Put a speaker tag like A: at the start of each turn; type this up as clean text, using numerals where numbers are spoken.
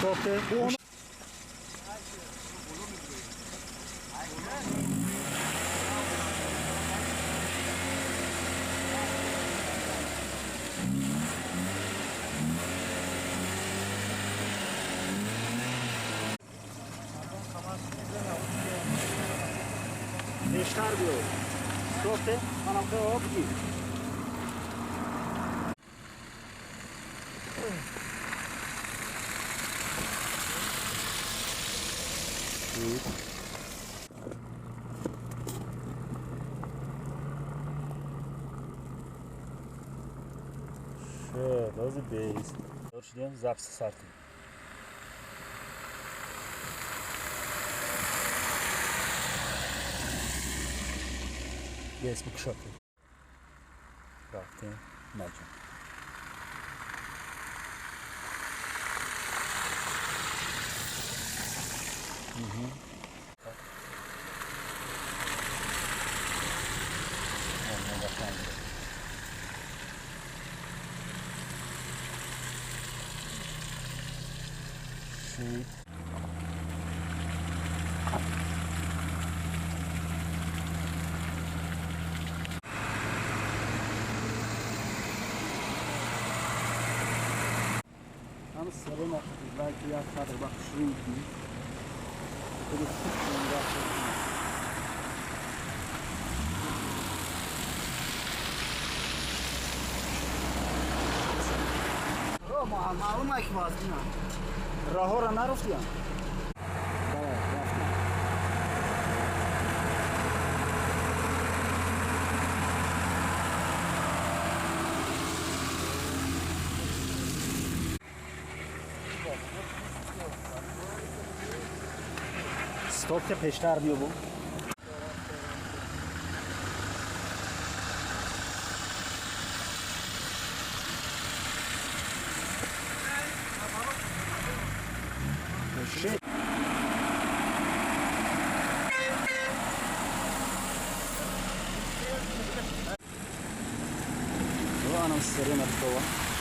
A: Стоп. Пештар биё. Стоп, манам об гир. Шуд, ози бейст. Шудем, записи сартем. Yes, бикшоки. Рафтем, наҷум. Шид.
B: Ҳам сарона лайк як кадр ба хушрӯй дид. Хеле хуб рафт. Маълум ки вазна.
A: Роҳоро нарафтиям?
B: Давай, рафтем.
A: Стоп, пештар биё бу. Шит. Анам сирена това.